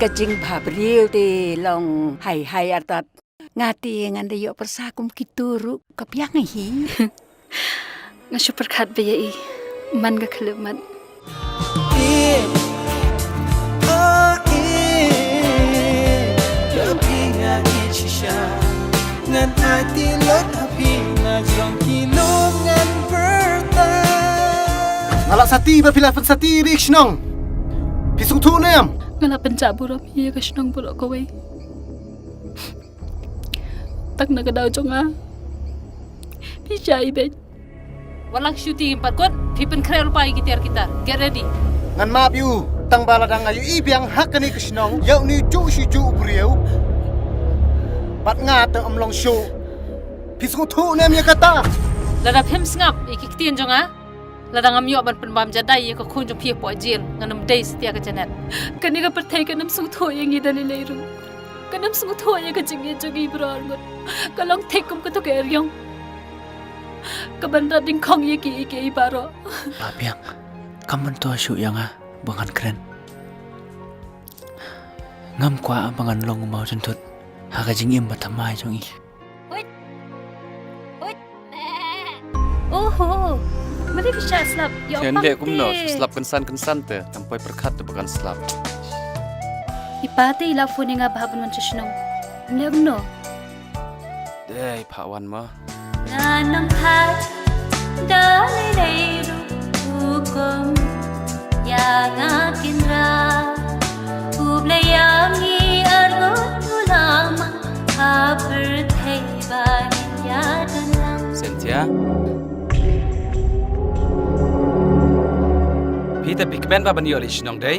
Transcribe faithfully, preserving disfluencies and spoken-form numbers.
Ka jingbhabriew te long hai hai artat. Nga te ngan da ïoh pyrsa kum kito ruh ka biang hi. Nga shu pyrkhat ba ïa i man ka khlem mat. Nga la sati ba phi la pynsati ri shnong. Phi sngewthuh ne em? Nga la pynjah burom ïa ka shnong baroh kawei. Tang na ka daw jong nga phi shah i beit. Wat lang shuti pat kut, phi pynkhreh lypa ïa ki tiar ki tar. Get ready. Ngan map ïa u, tang ba lada nga ïohi biang ha kane ka shnong ïa une u juh shu juh u briew, bad nga te ym long shuh. Phi sngewthuh ne em ïa kata? Lada phim sngap ïa ki ktien jong nga, lada ngam ïoh ban pynbam jadai ïa ka khun jong phi hapoh jel, ngan ym dei satia ka Janet. Kane ka pyrthei kan ym sngewthuh ïa ngi da lei lei ruh. Kan ym sngewthuh ïa ka jingïeit jong ngi baroh arngut. Ka long thik kum kato ka eriong kaban rat dyngkhong ïa kiei kiei baroh. Bah Biang, kam myntoi shuh ïa nga ba ngan kren. Ngam kwah ba ngan long u mawjynthut ha ka jingim bathymmai jong i. Huit. Huit. Oho. Mari phi shah slap. Ïa u pang te. Shu slap kynsan kynsan te. Tam poi pyrkhat te ba kan slap. I pa te i la phone ïa nga ba hap ban wan sha shnong. Ym leh kumno? Dei, phah wan ma. Nga nang thait da lei lei ruh hukum ïa nga kynrad. U Blei ïa ngi arngut u la mang ha pyrthei ba ngin ïa don lang. Cynthia. Phi te phi kmen ba ban ïoh ri shnong dei?